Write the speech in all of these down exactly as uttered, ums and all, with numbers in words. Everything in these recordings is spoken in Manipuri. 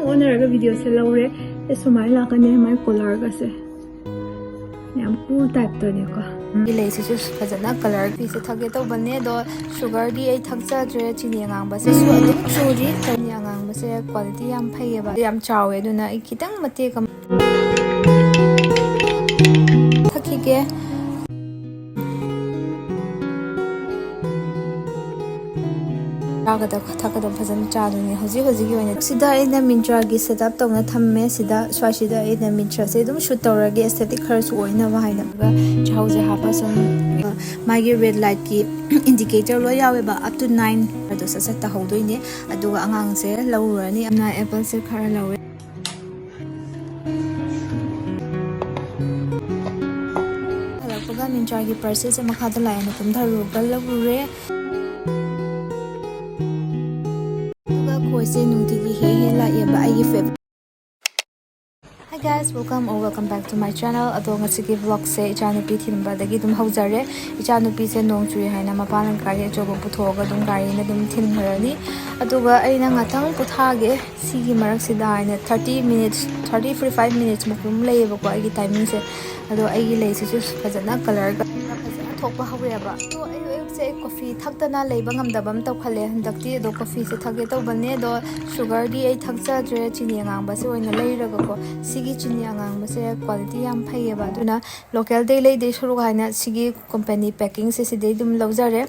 ꯑꯣꯟꯅꯔꯒ ꯚꯤꯗꯤꯑꯣꯁꯦ ꯂꯧꯔꯦ꯫ ꯑꯦ, ꯁꯨꯃꯥꯏꯅ ꯂꯥꯛꯀꯅꯤ ꯃꯥꯏ ꯀꯣꯂꯔꯒꯁꯦ꯫ ꯌꯥꯝ ꯀꯨꯜ ꯇꯥꯏꯞꯇꯅꯦꯀꯣ꯫ ꯎꯝ꯫ ꯑꯩ ꯂꯩꯁꯤꯁꯨ ꯐꯖꯅ ꯀꯂꯔ ꯐꯤꯁꯦ ꯊꯛꯀꯦ ꯇꯧꯕꯅꯦ, ꯑꯗꯣ ꯁꯨꯒꯔꯗꯤ ꯑꯩ ꯊꯛꯆꯗ꯭ꯔꯦ꯫ ꯆꯤꯅꯤ ꯑꯉꯥꯡꯕꯁꯤꯁꯨ ꯑꯗꯨꯝ ꯆꯨꯔꯤ꯫ ꯆꯤꯅꯤ ꯑꯉꯥꯡꯕꯁꯦ ꯀ꯭ꯋꯥꯂꯤꯇꯤ ꯌꯥꯝ ꯐꯩꯌꯦꯕ, ꯌꯥꯝ ꯆꯥꯎꯋꯦ, ꯑꯗꯨꯅ ꯑꯩ ꯈꯤꯇꯪ ꯃꯇꯦꯛ ꯑꯃ ꯊꯛꯈꯤꯒꯦ꯫ ꯆꯥꯒꯗꯕ ꯊꯛꯀꯗꯕ ꯐꯖꯅ ꯆꯥꯗꯣꯏꯅꯦ꯫ ꯍꯧꯖꯤꯛ ꯍꯧꯖꯤꯛꯀꯤ ꯑꯣꯏꯅ ꯁꯤꯗ ꯑꯩꯅ ꯃꯤꯟꯇ꯭ꯔꯥꯒꯤ ꯁꯦꯠ ꯑꯞ ꯇꯧꯅ ꯊꯝꯃꯦ꯫ ꯁꯤꯗ, ꯁ꯭ꯋꯥꯏꯁꯤꯗ ꯑꯩꯅ ꯃꯤꯟꯇ꯭ꯔꯥꯁꯦ ꯑꯗꯨꯝ ꯁꯨꯠ ꯇꯧꯔꯒꯦ, ꯑꯦꯁꯊꯦꯇꯤꯛ ꯈꯔꯁꯨ ꯑꯣꯏꯅꯕ ꯍꯥꯏꯅ꯫ ꯑꯗꯨꯒ ꯆꯥꯍꯧꯁꯦ ꯍꯥꯞꯄ ꯁꯨꯝ, ꯑ, ꯃꯥꯒꯤ ꯔꯦꯗ ꯂꯥꯏꯠꯀꯤ ꯏꯟꯗꯤꯀꯦꯇꯔ ꯂꯣꯏ ꯌꯥꯎꯋꯦꯕ, up to nine ꯑꯗꯣ ꯁꯠ ꯁꯠ ꯇꯧꯍꯧꯗꯣꯏꯅꯦ꯫ ꯑꯗꯨꯒ ꯑꯉꯥꯡꯁꯦ ꯂꯧꯔꯨꯔꯅꯤ꯫ ꯑꯗꯨꯅ ꯑꯦꯄꯜꯁꯦ ꯈꯔ ꯂꯧꯔꯦ꯫ ꯍꯜꯂꯛꯄꯒ ꯃꯤꯟꯇ꯭ꯔꯥꯒꯤ ꯄꯔꯆꯦꯁꯁꯦ ꯃꯈꯥꯗ ꯂꯥꯛꯑꯦꯅ ꯀꯨꯝꯊꯔꯨꯔꯒ ꯂꯧꯔꯨꯔꯦ꯫ ꯑꯗꯨꯒ ꯈꯣꯏꯁꯦ ꯅꯨꯡꯇꯤꯒꯤ ꯍꯦꯛ ꯍꯦꯛ ꯂꯥꯛꯑꯦꯕ, ꯑꯩꯒꯤ ꯐꯦꯚ Hi guys, welcome or welcome back to my channel. ꯑꯗꯣ ꯉꯁꯤꯒꯤ ꯕ꯭ꯂꯣꯒꯁꯦ ꯏꯆꯥꯅꯨꯄꯤ ꯊꯤꯟꯕꯗꯒꯤ ꯑꯗꯨꯝ ꯍꯧꯖꯔꯦ꯫ ꯏꯆꯥꯅꯨꯄꯤꯁꯦ ꯅꯣꯡ ꯆꯨꯏ ꯍꯥꯏꯅ ꯃꯄꯥꯅ ꯒꯥꯔꯤ ꯑꯆꯧꯕ ꯄꯨꯊꯣꯛꯑꯒ ꯑꯗꯨꯝ ꯒꯥꯔꯤꯅ ꯑꯗꯨꯝ ꯊꯤꯟꯈ꯭ꯔꯅꯤ꯫ ꯑꯗꯨꯒ ꯑꯩꯅ ꯉꯥꯛꯇꯪ ꯄꯣꯊꯥꯒꯦ ꯁꯤꯒꯤ ꯃꯔꯛꯁꯤꯗ ꯍꯥꯏꯅ thirty minutes, thirty forty five minutes ꯃꯨꯛ ꯑꯗꯨꯝ ꯂꯩꯌꯦꯕꯀꯣ ꯑꯩꯒꯤ ꯇꯥꯏꯃꯤꯡꯁꯦ꯫ ꯑꯗꯣ ꯑꯩꯒꯤ ꯂꯩꯁꯤꯁꯨ ꯐꯖꯅ ꯀꯂꯔꯒ ꯐꯖꯅ ꯊꯣꯛꯄ ꯍꯧꯔꯦꯕ꯫ ꯑꯗꯣ ꯑꯌꯨꯛ ꯑꯌꯨꯛꯁꯦ ꯑꯩ ꯀꯣꯐꯤ ꯊꯛꯇꯅ ꯂꯩꯕ ꯉꯝꯗꯕ ꯑꯃ ꯇꯧꯈꯠꯂꯦ ꯍꯟꯗꯛꯇꯤ꯫ ꯑꯗꯣ ꯀꯣꯐꯤꯁꯦ ꯊꯛꯀꯦ ꯇꯧꯕꯅꯦ, ꯑꯗꯣ ꯁꯨꯒꯔꯗꯤ ꯑꯩ ꯊꯛꯆꯗ꯭ꯔꯦ, ꯆꯤꯅꯤ ꯑꯉꯥꯡꯕꯁꯦ ꯑꯣꯏꯅ ꯂꯩꯔꯒꯀꯣ꯫ ꯁꯤꯒꯤ ꯆꯤꯅꯤ ꯑꯉꯥꯡꯕꯁꯦ ꯀ꯭ꯋꯥꯂꯤꯇꯤ ꯌꯥꯝ ꯐꯩꯌꯦꯕ, ꯑꯗꯨꯅ ꯂꯣꯀꯦꯜꯗꯩ ꯂꯩꯗꯣꯏ ꯁꯔꯨꯛ ꯍꯥꯏꯅ ꯁꯤꯒꯤ ꯀꯝꯄꯅꯤ ꯄꯦꯛꯀꯤꯡꯁꯦ ꯁꯤꯗꯩ ꯑꯗꯨꯝ ꯂꯧꯖꯔꯦ꯫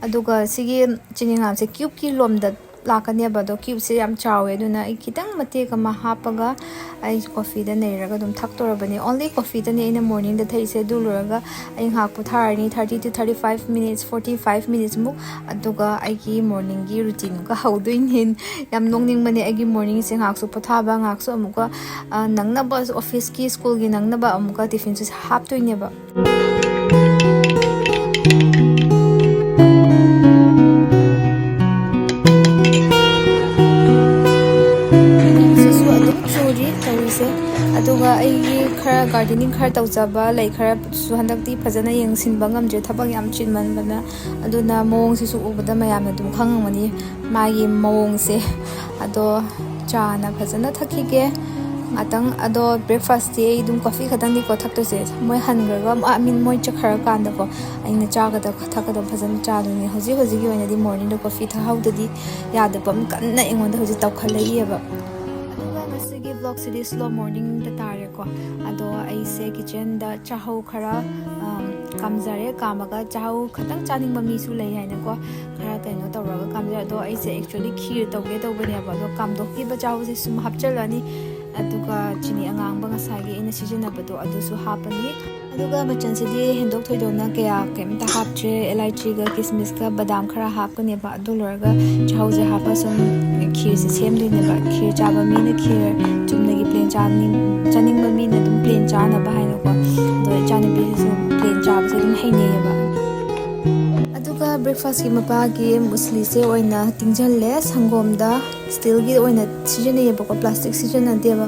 ꯑꯗꯨꯒ ꯁꯤꯒꯤ ꯆꯤꯅꯤ ꯑꯉꯥꯡꯕꯁꯦ ꯀ꯭ꯌꯨꯕꯀꯤ ꯂꯣꯝꯗ ꯂꯥꯛꯀꯅꯦꯕ, ꯑꯗꯣ ꯀ꯭ꯌꯨꯕꯁꯦ ꯌꯥꯝ ꯆꯥꯎꯋꯦ, ꯑꯗꯨꯅ ꯑꯩ ꯈꯤꯇꯪ ꯃꯇꯦꯛ ꯑꯃ ꯍꯥꯞꯄꯒ ꯑꯩ ꯀꯣꯐꯤꯗ ꯅꯩꯔꯒ ꯑꯗꯨꯝ ꯊꯛꯇꯣꯔꯕꯅꯦ꯫ Only ꯀꯣꯐꯤꯗꯅꯦ ꯑꯩꯅ ꯃꯣꯔꯅꯤꯡꯗ ꯊꯛꯏꯁꯦ꯫ ꯑꯗꯨ ꯂꯣꯏꯔꯒ ꯑꯩ ꯉꯥꯏꯍꯥꯛ ꯄꯣꯊꯥꯔꯅꯤ, thirty to thirty five minutes, forty five minutes ꯃꯨꯛ, ꯑꯗꯨꯒ ꯑꯩꯒꯤ ꯃꯣꯔꯅꯤꯡꯒꯤ ꯔꯨꯇꯤꯟꯒ ꯍꯧꯗꯣꯏꯅꯦ꯫ ꯌꯥꯝ ꯅꯣꯛꯅꯤꯡꯕꯅꯦ, ꯑꯩꯒꯤ ꯃꯣꯔꯅꯤꯡꯁꯦ ꯉꯥꯏꯍꯥꯛꯁꯨ ꯄꯣꯊꯥꯕ, ꯉꯥꯏꯍꯥꯛꯁꯨ ꯑꯃꯨꯛꯀ, ꯑ, ꯅꯪꯅꯕ, ꯑꯣꯐꯤꯁꯀꯤ, ꯁ꯭ꯀꯨꯜꯒꯤ ꯅꯪꯅꯕ ꯑꯃꯨꯛꯀ ꯇꯤꯐꯤꯟꯁꯨ ꯍꯥꯞꯇꯣꯏꯅꯦꯕ꯫ ꯁꯤꯁꯨ ꯑꯗꯨꯝ ꯆꯨꯔꯤ ꯇꯧꯔꯤꯁꯦ꯫ ꯑꯗꯨꯒ ꯑꯩꯒꯤ ꯈꯔ ꯒꯥꯔꯗꯦꯅꯤꯡ ꯈꯔ ꯇꯧꯖꯕ ꯂꯩ ꯈꯔꯁꯨ ꯍꯟꯗꯛꯇꯤ ꯐꯖꯅ ꯌꯦꯡꯁꯤꯟꯕ ꯉꯝꯗ꯭ꯔꯦ, ꯊꯕꯛ ꯌꯥꯝ ꯆꯤꯟꯃꯟꯕꯅ꯫ ꯑꯗꯨꯅ ꯃꯑꯣꯡꯁꯤꯁꯨ ꯎꯕꯗ ꯃꯌꯥꯝꯅ ꯑꯗꯨꯝ ꯈꯪꯉꯝꯒꯅꯤ ꯃꯥꯒꯤ ꯃꯑꯣꯡꯁꯦ꯫ ꯑꯗꯣ ꯆꯥꯅ ꯐꯖꯅ ꯊꯛꯈꯤꯒꯦ ꯉꯥꯛꯇꯪ꯫ ꯑꯗꯣ breakfastꯇꯤ ꯑꯩ ꯑꯗꯨꯝ coffee ꯈꯛꯇꯪꯅꯤꯀꯣ ꯊꯛꯇꯣꯏꯁꯦ꯫ ꯃꯣꯏ ꯍꯟꯈ꯭ꯔꯒ ꯑꯃꯨꯛ, I mean, ꯃꯣꯏ ꯆꯠꯈ꯭ꯔꯀꯥꯟꯗꯀꯣ ꯑꯩꯅ ꯆꯥꯒꯗꯕ ꯊꯛꯀꯗꯕ ꯐꯖꯅ ꯆꯥꯗꯣꯏꯅꯦ꯫ ꯍꯧꯖꯤꯛ ꯍꯧꯖꯤꯛꯀꯤ ꯑꯣꯏꯅꯗꯤ morningꯗ coffee ꯊꯛꯍꯧꯗꯗꯤ ꯌꯥꯗꯕ ꯑꯃ ꯀꯟꯅ ꯑꯩꯉꯣꯟꯗ ꯍꯧꯖꯤꯛ ꯇꯧꯈꯠꯂꯛꯏꯑꯕ꯫ ꯑꯗꯨꯒ ꯉꯁꯤꯒꯤ vlogꯁꯤꯗꯤ slow morningꯗ ꯇꯥꯔꯦꯀꯣ꯫ ꯑꯗꯣ ꯑꯩꯁꯦ kitchenꯗ ꯆꯥꯍꯧ ꯈꯔ, ꯑꯝ, ꯀꯥꯝꯖꯔꯦ꯫ ꯀꯥꯝꯃꯒ ꯆꯥꯍꯧ ꯈꯇꯪ ꯆꯥꯅꯤꯡꯕ ꯃꯤꯁꯨ ꯂꯩ ꯍꯥꯏꯅꯀꯣ, ꯈꯔ ꯀꯩꯅꯣ ꯇꯧꯔꯒ ꯀꯥꯝꯖꯔꯦ꯫ ꯑꯗꯣ ꯑꯩꯁꯦ actually ꯈꯤꯔ ꯇꯧꯒꯦ ꯇꯧꯕꯅꯦꯕ, ꯑꯗꯣ ꯀꯥꯝꯗꯣꯛꯈꯤꯕ ꯆꯥꯍꯧꯁꯦ ꯁꯨꯝ ꯍꯥꯞꯆꯤꯜꯂꯅꯤ꯫ ꯑꯗꯨꯒ ꯆꯤꯅꯤ ꯑꯉꯥꯡꯕ ꯉꯁꯥꯏꯒꯤ ꯑꯩꯅ ꯁꯤꯖꯤꯟꯅꯕꯗꯣ ꯑꯗꯨꯁꯨ ꯍꯥꯞꯄꯅꯤ꯫ ꯑꯗꯨꯒ ꯃꯆꯜꯁꯤꯗꯤ ꯍꯦꯟꯗꯣꯛ ꯊꯣꯏꯗꯣꯛꯅ ꯀꯌꯥ ꯀꯩꯝꯇ ꯍꯥꯞꯇ꯭ꯔꯦ꯫ ꯏꯂꯥꯏꯆꯤꯒ ꯀꯤꯁꯃꯤꯁꯀ ꯕꯗꯥꯝ ꯈꯔ ꯍꯥꯞꯀꯅꯦꯕ꯫ ꯑꯗꯨ ꯂꯣꯏꯔꯒ ꯆꯥꯍꯧꯁꯦ ꯍꯥꯞꯄ ꯁꯨꯝ ꯈꯤꯔꯁꯦ ꯁꯦꯝꯗꯣꯏꯅꯦꯕ꯫ ꯈꯤꯔ ꯆꯥꯕ ꯃꯤꯅ ꯈꯤꯔ, ꯆꯨꯝꯅꯒꯤ plain ꯆꯥꯅꯤꯡ-, ꯆꯥꯅꯤꯡꯕ ꯃꯤꯅ ꯑꯗꯨꯝ plain ꯆꯥꯅꯕ ꯍꯥꯏꯅꯀꯣ꯫ ꯑꯗꯣ ꯏꯆꯥꯅꯨꯄꯤꯁꯤꯁꯨ plain ꯆꯥꯕꯁꯦ ꯑꯗꯨꯝ ꯍꯩꯅꯩꯌꯦꯕ꯫ ꯑꯗꯨꯒ breakfastꯀꯤ ꯃꯄꯥꯒꯤ ꯃꯨꯁꯂꯤꯁꯦ ꯑꯣꯏꯅ ꯇꯤꯡꯁꯤꯜꯂꯦ ꯁꯪꯒꯣꯝꯗ꯫ Steelꯒꯤ ꯑꯣꯏꯅ ꯁꯤꯖꯤꯟꯅꯩꯌꯦꯕꯀꯣ, plastic ꯁꯤꯖꯤꯟꯅꯗꯦꯕ꯫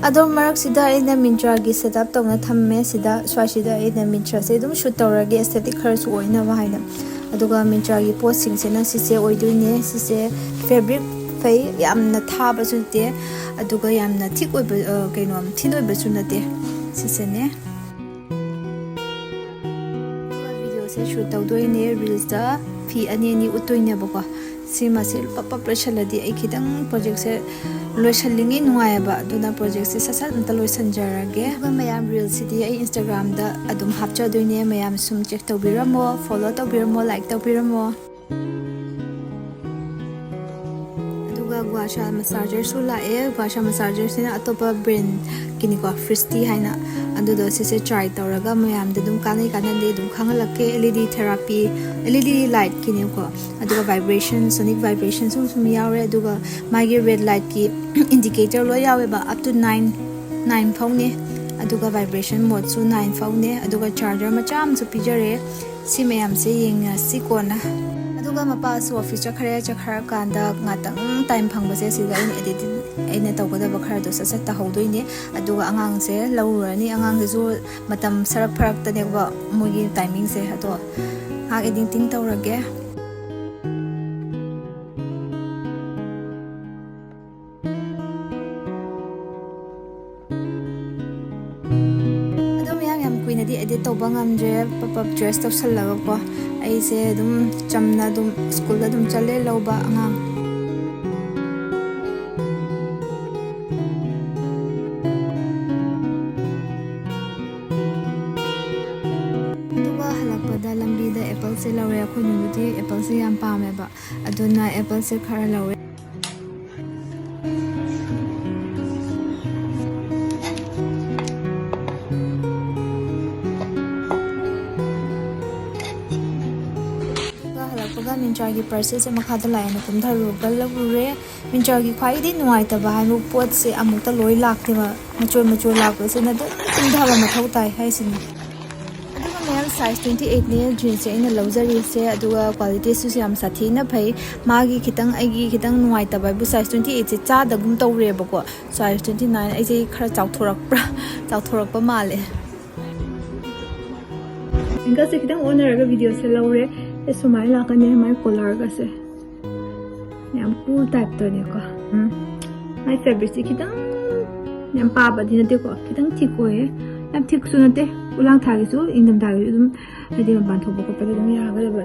ꯑꯗꯣ ꯃꯔꯛꯁꯤꯗ ꯑꯩꯅ Myntraꯒꯤ setup ꯇꯧꯅ ꯊꯝꯃꯦ꯫ ꯁꯤꯗ, ꯁ꯭ꯋꯥꯏꯁꯤꯗ ꯑꯩꯅ Myntraꯁꯦ ꯑꯗꯨꯝ shoot ꯇꯧꯔꯒꯦ, aesthetic ꯈꯔꯁꯨ ꯑꯣꯏꯅꯕ ꯍꯥꯏꯅ꯫ ꯑꯗꯨꯒ Myntraꯒꯤ ꯄꯣꯠꯁꯤꯡꯁꯤꯅ ꯁꯤꯁꯦ ꯑꯣꯏꯗꯣꯏꯅꯦ꯫ ꯁꯤꯁꯦ fabric ꯐꯩ, ꯌꯥꯝꯅ ꯊꯥꯕꯁꯨ ꯅꯠꯇꯦ, ꯑꯗꯨꯒ ꯌꯥꯝꯅ thick ꯑꯣꯏꯕ, ꯑ, ꯀꯩꯅꯣ, thin ꯑꯣꯏꯕꯁꯨ ꯅꯠꯇꯦ꯫ ꯁꯤꯁꯦꯅꯦ꯫ ꯑꯗꯨꯒ videoꯁꯦ shoot ꯇꯧꯗꯣꯏꯅꯦ꯫ Reelsꯇ ꯐꯤ ꯑꯅꯤ ꯑꯅꯤ ꯎꯠꯇꯣꯏꯅꯦꯕꯀꯣ꯫ ꯁꯤꯃꯁꯦ ꯄꯞ ꯄꯞ ꯂꯣꯏꯁꯜꯂꯗꯤ ꯑꯩ ꯈꯤꯇꯪ projectꯁꯦ ꯂꯣꯏꯁꯜꯂꯤꯉꯩ ꯅꯨꯡꯉꯥꯏꯌꯦꯕ꯫ ꯑꯗꯨꯅ projectꯁꯦ ꯁꯠ ꯁꯠ ꯑꯝꯇ ꯂꯣꯏꯁꯟꯖꯔꯒꯦ꯫ ꯑꯗꯨꯒ ꯃꯌꯥꯝ reelsꯁꯤꯗꯤ ꯑꯩ Instagramꯗ ꯑꯗꯨꯝ ꯍꯥꯞꯆꯗꯣꯏꯅꯦ꯫ ꯃꯌꯥꯝ ꯁꯨꯝ check ꯇꯧꯕꯤꯔꯝꯃꯣ, follow ꯇꯧꯕꯤꯔꯝꯃꯣ, like ꯇꯧꯕꯤꯔꯝꯃꯣ꯫ ꯑꯗꯨꯒ gua sha massagerꯁꯨ ꯂꯥꯛꯑꯦ꯫ Gua sha massagerꯁꯤꯅ ꯑꯇꯣꯞꯄ brandꯀꯤꯅꯤꯀꯣ, Fristy ꯍꯥꯏꯅ꯫ ꯑꯗꯨꯗꯣ ꯁꯤꯁꯦ try ꯇꯧꯔꯒ ꯃꯌꯥꯝꯗ ꯑꯗꯨꯝ ꯀꯥꯟꯅꯩ ꯀꯥꯟꯅꯗꯦ ꯑꯗꯨꯝ ꯈꯪꯍꯜꯂꯛꯀꯦ꯫ L E D therapy, L E D lightꯀꯤꯅꯤꯀꯣ꯫ ꯑꯗꯨꯒ vibrationꯁꯨ, sonic vibrationꯁꯨ ꯁꯨꯝ ꯌꯥꯎꯔꯦ꯫ ꯑꯗꯨꯒ ꯃꯥꯒꯤ red lightꯀꯤ indicator ꯂꯣꯏ ꯌꯥꯎꯋꯦꯕ, up to nine, nine ꯐꯥꯎꯅꯦ꯫ ꯑꯗꯨꯒ vibration modeꯁꯨ nine ꯐꯥꯎꯅꯦ꯫ ꯑꯗꯨꯒ charger ꯃꯆꯥ ꯑꯃꯁꯨ ꯄꯤꯖꯔꯦ꯫ ꯁꯤ ꯃꯌꯥꯝꯁꯦ ꯌꯦꯡꯉꯁꯤ ꯀꯣꯟꯅ꯫ ꯑꯗꯨꯒ ꯃꯄꯥꯁꯨ office ꯆꯠꯈ꯭ꯔꯦ꯫ ꯆꯠꯈ꯭ꯔꯀꯥꯟꯗ ꯉꯥꯛꯇꯪ time ꯐꯪꯕꯁꯦ ꯁꯤꯗ ꯑꯩꯅ editing, ꯑꯩꯅ ꯇꯧꯒꯗꯕ ꯈꯔꯗꯣ ꯁꯠ ꯁꯠ ꯇꯧꯍꯧꯗꯣꯏꯅꯦ꯫ ꯑꯗꯨꯒ ꯑꯉꯥꯡꯁꯦ ꯂꯧꯔꯨꯔꯅꯤ꯫ ꯑꯉꯥꯡꯁꯤꯁꯨ ꯃꯇꯝ ꯁꯔꯛ ꯐꯔꯛꯇꯅꯦꯕ ꯃꯣꯏꯒꯤ timingꯁꯦ꯫ ꯑꯗꯣ ꯉꯥꯏꯍꯥꯛ editing ꯇꯧꯔꯒꯦ꯫ ꯑꯩꯅꯗꯤ ꯑꯦꯗꯤꯠ ꯇꯧꯕ ꯉꯝꯗ꯭ꯔꯦ, ꯄꯞ ꯄꯞ ꯗ꯭ꯔꯦꯁ ꯇꯧꯁꯜꯂꯒꯀꯣ꯫ ꯑꯩꯁꯦ ꯑꯗꯨꯝ ꯆꯝꯅ ꯑꯗꯨꯝ ꯁ꯭ꯀꯨꯜꯗ ꯑꯗꯨꯝ ꯆꯠꯂꯦ ꯂꯧꯕ ꯑꯉꯥꯡ꯫ ꯑꯗꯨꯒ ꯍꯜꯂꯛꯄꯗ ꯂꯝꯕꯤꯗ ꯑꯦꯄꯜꯁꯦ ꯂꯧꯔꯦ꯫ ꯑꯩꯈꯣꯏ ꯅꯨꯡꯗꯨꯗꯤ ꯑꯦꯄꯜꯁꯦ ꯌꯥꯝ ꯄꯥꯝꯃꯦꯕ, ꯑꯗꯨꯅ ꯑꯦꯄꯜꯁꯦ ꯈꯔ ꯂꯧꯔꯦ꯫ ꯑꯗꯨꯒ ꯍꯜꯂꯛꯄꯒ ꯃꯤꯟꯇ꯭ꯔꯥꯒꯤ ꯄꯔꯆꯦꯁꯁꯦ ꯃꯈꯥꯗ ꯂꯥꯛꯑꯦꯅ ꯀꯨꯝꯊꯔꯨꯔꯒ ꯂꯧꯔꯨꯔꯦ꯫ ꯃꯤꯟꯇ꯭ꯔꯥꯒꯤ ꯈ꯭ꯋꯥꯏꯗꯒꯤ ꯅꯨꯡꯉꯥꯏꯇꯕ ꯍꯥꯏꯕꯨ ꯄꯣꯠꯁꯦ ꯑꯃꯨꯛꯇ ꯂꯣꯏ ꯂꯥꯛꯇꯦꯕ, ꯃꯆꯣꯏ ꯃꯆꯣꯏ ꯂꯥꯛꯄꯁꯤꯅ ꯑꯗꯨꯝ ꯀꯨꯝꯊꯕ ꯃꯊꯧ ꯇꯥꯏ ꯍꯥꯏꯁꯤꯅꯤ꯫ ꯑꯗꯨꯒ ꯃꯌꯥꯝ, ꯁꯥꯏꯖ ꯇ꯭ꯋꯦꯟꯇꯤ ꯑꯩꯠꯅꯦ ꯖꯤꯟꯁꯁꯦ ꯑꯩꯅ ꯂꯧꯖꯔꯤꯁꯦ, ꯑꯗꯨꯒ ꯀ꯭ꯋꯥꯂꯤꯇꯤꯁꯤꯁꯨ ꯌꯥꯝ ꯁꯥꯊꯤꯅ ꯐꯩ꯫ ꯃꯥꯒꯤ ꯈꯤꯇꯪ, ꯑꯩꯒꯤ ꯈꯤꯇꯪ ꯅꯨꯡꯉꯥꯏꯇꯕ ꯍꯥꯏꯕꯨ ꯁꯥꯏꯖ ꯇ꯭ꯋꯦꯟꯇꯤ ꯑꯩꯠꯁꯦ ꯆꯥꯗꯒꯨꯝ ꯇꯧꯔꯦꯕꯀꯣ꯫ ꯁꯥꯏꯖ ꯇ꯭ꯋꯦꯟꯇꯤ ꯅꯥꯏꯟ, ꯑꯩꯁꯦ ꯈꯔ ꯆꯥꯎꯊꯣꯔꯛꯄ꯭ꯔꯥ, ꯆꯥꯎꯊꯣꯔꯛꯄ ꯃꯥꯜꯂꯦ꯫ ꯑꯦꯡꯒꯜꯁꯦ ꯈꯤꯇꯪ ꯑꯣꯟꯅꯔꯒ ꯚꯤꯗꯤꯑꯣꯁꯦ ꯂꯧꯔꯦ꯫ ꯑꯦ, ꯁꯨꯃꯥꯏꯅ ꯂꯥꯛꯀꯅꯤ ꯃꯥꯏ ꯀꯣꯂꯔꯒꯁꯦ꯫ ꯌꯥꯝ ꯀꯨꯜ ꯇꯥꯏꯞꯇꯅꯦꯀꯣ꯫ ꯎꯝ꯫ ꯃꯥꯏ ꯐꯦꯕ꯭ꯔꯤꯛꯁꯦ ꯈꯤꯇꯪ ꯌꯥꯝ ꯄꯥꯕꯗꯤ ꯅꯠꯇꯦꯀꯣ, ꯈꯤꯇꯪ ꯊꯤꯛ ꯑꯣꯏꯌꯦ꯫ ꯌꯥꯝ ꯊꯤꯛꯁꯨ ꯅꯠꯇꯦ, ꯎꯂꯥꯡ ꯊꯥꯒꯤꯁꯨ, ꯏꯪꯊꯝ ꯊꯥꯒꯤꯁꯨ ꯑꯗꯨꯝ, ꯍꯥꯏꯗꯤ, ꯃꯄꯥꯟ ꯊꯣꯛꯄ ꯈꯣꯠꯄꯗ ꯑꯗꯨꯝ ꯌꯥꯒꯗꯕ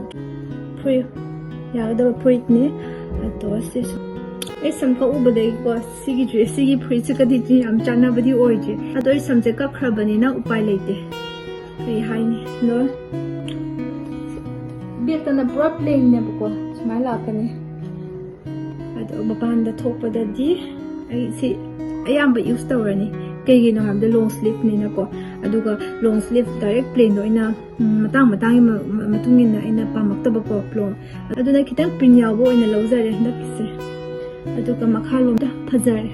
ꯐꯨꯔꯤꯠ, ꯌꯥꯒꯗꯕ ꯐꯨꯔꯤꯠꯅꯤ꯫ ꯑꯗꯣ ꯁꯤꯁꯨ ꯑꯩ ꯁꯝ ꯀꯛꯎꯕꯗꯒꯤꯀꯣ, ꯁꯤꯒꯤ ꯗ꯭ꯔꯦꯁ, ꯁꯤꯒꯤ ꯐꯨꯔꯤꯠꯁꯤꯒꯗꯤ ꯌꯥꯝ ꯆꯥꯟꯅꯕꯗꯤ ꯑꯣꯏꯗ꯭ꯔꯤ꯫ ꯑꯗꯣ ꯑꯩ ꯁꯝꯁꯦ ꯀꯛꯈ꯭ꯔꯕꯅꯤꯅ ꯎꯄꯥꯏ ꯂꯩꯇꯦ꯫ ꯀꯔꯤ ꯍꯥꯏꯅꯤ? ꯑꯗꯣ ꯕꯦꯛꯇꯅ ꯄꯨꯔꯥ ꯄ꯭ꯂꯦꯟꯅꯦꯕꯀꯣ, ꯁꯨꯃꯥꯏꯅ ꯂꯥꯛꯀꯅꯤ꯫ ꯑꯗꯣ ꯃꯄꯥꯟꯗ ꯊꯣꯛꯄꯗꯗꯤ ꯑꯩ ꯁꯤ ꯑꯌꯥꯝꯕ ꯌꯨꯁ ꯇꯧꯔꯅꯤ꯫ ꯀꯩꯒꯤꯅꯣ ꯍꯥꯏꯕꯗ ꯂꯣꯡ ꯁ꯭ꯂꯤꯞꯅꯤꯅꯀꯣ꯫ ꯑꯗꯨꯒ ꯂꯣꯡ ꯁ꯭ꯂꯤꯞ ꯗꯥꯏꯔꯦꯛ ꯄ꯭ꯂꯦꯟꯗ ꯑꯣꯏꯅ, ꯎꯝ, ꯃꯇꯥꯡ ꯃꯇꯥꯡꯒꯤ ꯃ-, ꯃ-, ꯃꯇꯨꯡ ꯏꯟꯅ ꯑꯩꯅ ꯄꯥꯝꯃꯛꯇꯕꯀꯣ ꯄ꯭ꯂꯣꯟ꯫ ꯑꯗꯨꯅ ꯈꯤꯇꯪ ꯄ꯭ꯔꯤꯟ ꯌꯥꯎꯕ ꯑꯣꯏꯅ ꯂꯧꯖꯔꯦ ꯍꯟꯗꯛꯀꯤꯁꯦ꯫ ꯑꯗꯨꯒ ꯃꯈꯥꯔꯣꯝꯗ ꯐꯖꯔꯦ꯫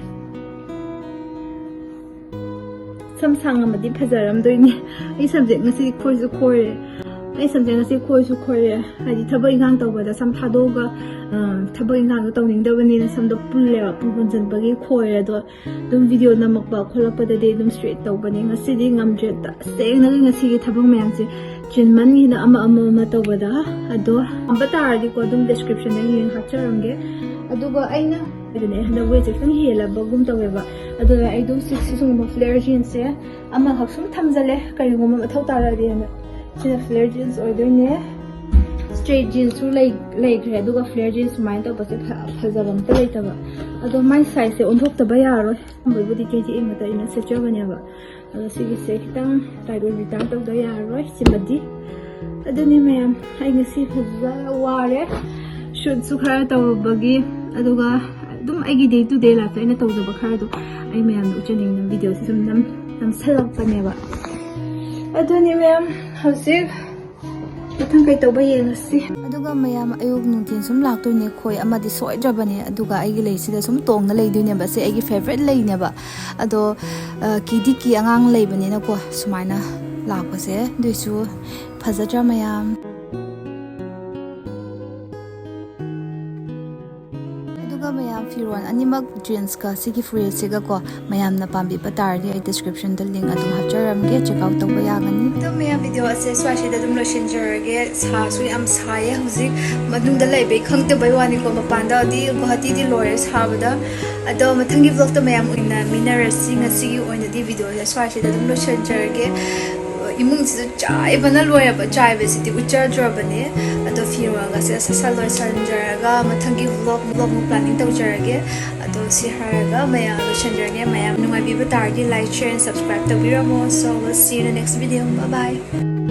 ꯁꯝ ꯁꯥꯡꯉꯝꯃꯗꯤ ꯐꯖꯔꯝꯗꯣꯏꯅꯦ꯫ ꯑꯩ ꯁꯝꯁꯦ ꯉꯁꯤ ꯈꯣꯏꯁꯨ ꯈꯣꯏꯔꯦ꯫ ꯑꯩ ꯁꯝꯁꯦ ꯉꯁꯤ ꯈꯣꯏꯁꯨ ꯈꯣꯏꯔꯦ꯫ ꯍꯥꯏꯗꯤ ꯊꯕꯛ ꯏꯪꯈꯥꯡ ꯇꯧꯕꯗ ꯁꯝ ꯊꯥꯗꯣꯛꯑꯒ, ꯑ, ꯊꯕꯛ ꯏꯪꯈꯥꯡꯗꯣ ꯇꯧꯅꯤꯡꯗꯕꯅꯤꯅ ꯁꯝꯗꯣ ꯄꯨꯜꯂꯦꯕ꯫ ꯄꯨꯟ ꯄꯨꯟꯁꯤꯟꯕꯒꯤ ꯈꯣꯏꯔꯦ꯫ ꯑꯗꯣ ꯑꯗꯨꯝ ꯚꯤꯗꯤꯑꯣ ꯅꯝꯃꯛꯄ ꯈꯣꯠꯂꯛꯄꯗꯗꯤ ꯑꯗꯨꯝ ꯁ꯭ꯇ꯭ꯔꯦꯠ ꯇꯧꯕꯅꯦ꯫ ꯉꯁꯤꯗꯤ ꯉꯝꯗ꯭ꯔꯦ꯫ ꯇꯁꯦꯡꯅꯒꯤ ꯉꯁꯤꯒꯤ ꯊꯕꯛ ꯃꯌꯥꯝꯁꯦ ꯆꯤꯟꯃꯟꯒꯤꯅ ꯑꯃ ꯑꯃ ꯑꯃ ꯇꯧꯕꯗ꯫ ꯑꯗꯣ ꯉꯝꯕ ꯇꯥꯔꯗꯤꯀꯣ ꯑꯗꯨꯝ ꯗꯤꯁꯀ꯭ꯔꯤꯞꯁꯟꯗ ꯂꯤꯡ ꯍꯥꯞꯆꯔꯝꯒꯦ꯫ ꯑꯗꯨꯒ ꯑꯩꯅ ꯑꯗꯨꯅꯦ ꯍꯟꯗꯛ ꯋꯦꯠꯁꯦ ꯈꯤꯇꯪ ꯍꯦꯜꯂꯕꯒꯨꯝ ꯇꯧꯋꯦꯕ꯫ ꯑꯗꯨꯅ ꯑꯩꯗꯣ ꯍꯧꯖꯤꯛꯁꯤ ꯁꯤꯒꯨꯝꯕ flare jeansꯁꯦ ꯑꯃꯈꯛ ꯁꯨꯝ ꯊꯝꯖꯜꯂꯦ, ꯀꯔꯤꯒꯨꯝꯕ ꯃꯊꯧ ꯇꯥꯔꯛꯑꯗꯤꯅ꯫ ꯁꯤꯅ flare jeans ꯑꯣꯏꯗꯣꯏꯅꯦ꯫ Straight jeansꯁꯨ ꯂꯩ ꯂꯩꯈ꯭ꯔꯦ, ꯑꯗꯨꯒ flare jeans ꯁꯨꯃꯥꯏꯅ ꯇꯧꯕꯁꯦ ꯐ- ꯐꯖꯕ ꯑꯝꯇ ꯂꯩꯇꯕ꯫ ꯑꯗꯣ my sizeꯁꯦ ꯑꯣꯟꯊꯣꯛꯇꯕ ꯌꯥꯔꯣꯏ꯫ ꯑꯍꯥꯟꯕꯩꯕꯨꯗꯤ twenty eight ꯃꯇꯛ ꯑꯩꯅ ꯁꯦꯠꯆꯕꯅꯦꯕ, ꯑꯗꯣ ꯁꯤꯒꯤꯁꯦ ꯈꯤꯇꯪ tight ꯑꯣꯏ, return ꯇꯧꯗ ꯌꯥꯔꯣꯏ ꯁꯤꯃꯗꯤ꯫ ꯑꯗꯨꯅꯤ ꯃꯌꯥꯝ, ꯑꯩ ꯉꯁꯤ ꯐꯖꯅ ꯋꯥꯔꯦ꯫ Shootꯁꯨ ꯈꯔ ꯇꯧꯔꯨꯕꯒꯤ, ꯑꯗꯨꯒ ꯑꯗꯨꯝ ꯑꯩꯒꯤ day to day lifeꯇ ꯑꯩꯅ ꯇꯧꯖꯕ ꯈꯔꯗꯣ ꯑꯩ ꯃꯌꯥꯝꯗ ꯎꯠꯆꯅꯤꯡꯗꯅ videoꯁꯦ ꯁꯨꯝ ꯅꯝ ꯅꯝꯁꯜꯂꯛꯄꯅꯦꯕ꯫ ꯑꯗꯨꯅꯤ ꯃꯌꯥꯝ, ꯍꯧꯖꯤꯛ ꯃꯊꯪ ꯀꯩ ꯇꯧꯕ ꯌꯦꯡꯉꯁꯤ꯫ ꯑꯗꯨꯒ ꯃꯌꯥꯝ, ꯑꯌꯨꯛ ꯅꯨꯡꯊꯤꯜ ꯁꯨꯝ ꯂꯥꯛꯇꯣꯏꯅꯦ, ꯈꯣꯏ ꯑꯃꯗꯤ ꯁꯣꯏꯗ꯭ꯔꯕꯅꯦ꯫ ꯑꯗꯨꯒ ꯑꯩꯒꯤ ꯂꯩꯁꯤꯗ ꯁꯨꯝ ꯇꯣꯡꯅ ꯂꯩꯗꯣꯏꯅꯦꯕ꯫ ꯁꯤ ꯑꯩꯒꯤ favourite ꯂꯩꯅꯦꯕ꯫ ꯑꯗꯣ, ꯑ, ꯀꯤꯗꯤ ꯀꯤ ꯑꯉꯥꯡ ꯂꯩꯕꯅꯤꯅꯀꯣ, ꯁꯨꯃꯥꯏꯅ ꯂꯥꯛꯄꯁꯦ꯫ ꯑꯗꯨꯏꯁꯨ ꯐꯖꯗ꯭ꯔꯥ ꯃꯌꯥꯝ? ꯑꯗꯨꯒ ꯃꯌꯥꯝ, ꯐꯤꯔꯣꯜ ꯑꯅꯤꯃꯛ, jeansꯀ ꯁꯤꯒꯤ ꯐꯨꯔꯤꯠꯁꯤꯒꯀꯣ, ꯃꯌꯥꯝꯅ ꯄꯥꯝꯕꯤꯕ ꯇꯥꯔꯗꯤ ꯑꯩ descriptionꯗ link ꯑꯗꯨꯝ ꯍꯥꯞꯆꯔꯝꯒꯦ, check out ꯇꯧꯕ ꯌꯥꯒꯅꯤ꯫ ꯑꯗꯣ ꯃꯌꯥꯝ, video ꯑꯁꯦ ꯁ꯭ꯋꯥꯏꯁꯤꯗ ꯑꯗꯨꯝ ꯂꯣꯏꯁꯤꯟꯖꯔꯒꯦ꯫ ꯁꯥꯁꯨ ꯌꯥꯝ ꯁꯥꯏꯌꯦ ꯍꯧꯖꯤꯛ, ꯃꯅꯨꯡꯗ ꯂꯩꯕꯩ ꯈꯪꯗꯕꯩ ꯋꯥꯅꯤꯀꯣ, ꯃꯄꯥꯟꯗꯗꯤ ꯒꯨꯋꯥꯍꯥꯇꯤꯗꯤ ꯂꯣꯏꯔꯦ ꯁꯥꯕꯗ꯫ ꯑꯗꯣ ꯃꯊꯪꯒꯤ vlogꯇ ꯃꯌꯥꯝ ꯎꯅꯃꯤꯟꯅꯔꯁꯤ꯫ ꯉꯁꯤꯒꯤ ꯑꯣꯏꯅꯗꯤ videoꯁꯦ ꯁ꯭ꯋꯥꯏꯁꯤꯗ ꯑꯗꯨꯝ ꯂꯣꯏꯁꯤꯟꯖꯔꯒꯦ꯫ ꯏꯃꯨꯡꯁꯤꯁꯨ ꯆꯥꯏꯕꯅ ꯂꯣꯏꯔꯕ, ꯆꯥꯏꯕꯁꯤꯗꯤ ꯎꯠꯆꯗ꯭ꯔꯕꯅꯦ꯫ ꯑꯗꯣ ꯐꯤꯔꯣꯜꯒꯁꯦ ꯁꯠ ꯁꯠ ꯂꯣꯏꯁꯤꯟꯖꯔꯒ ꯃꯊꯪꯒꯤ vlog, vlog ꯑꯃꯨꯛ planning ꯇꯧꯖꯔꯒꯦ꯫ ꯑꯗꯣ ꯁꯤ ꯍꯥꯏꯔꯒ ꯃꯌꯥꯝ ꯂꯣꯏꯁꯤꯟꯖꯔꯒꯦ꯫ ꯃꯌꯥꯝ ꯅꯨꯡꯉꯥꯏꯕꯤꯕ ꯇꯥꯔꯗꯤ like, share and subscribe ꯇꯧꯕꯤꯔꯝꯃꯣ꯫ So we'll see you in the next video. Bye bye.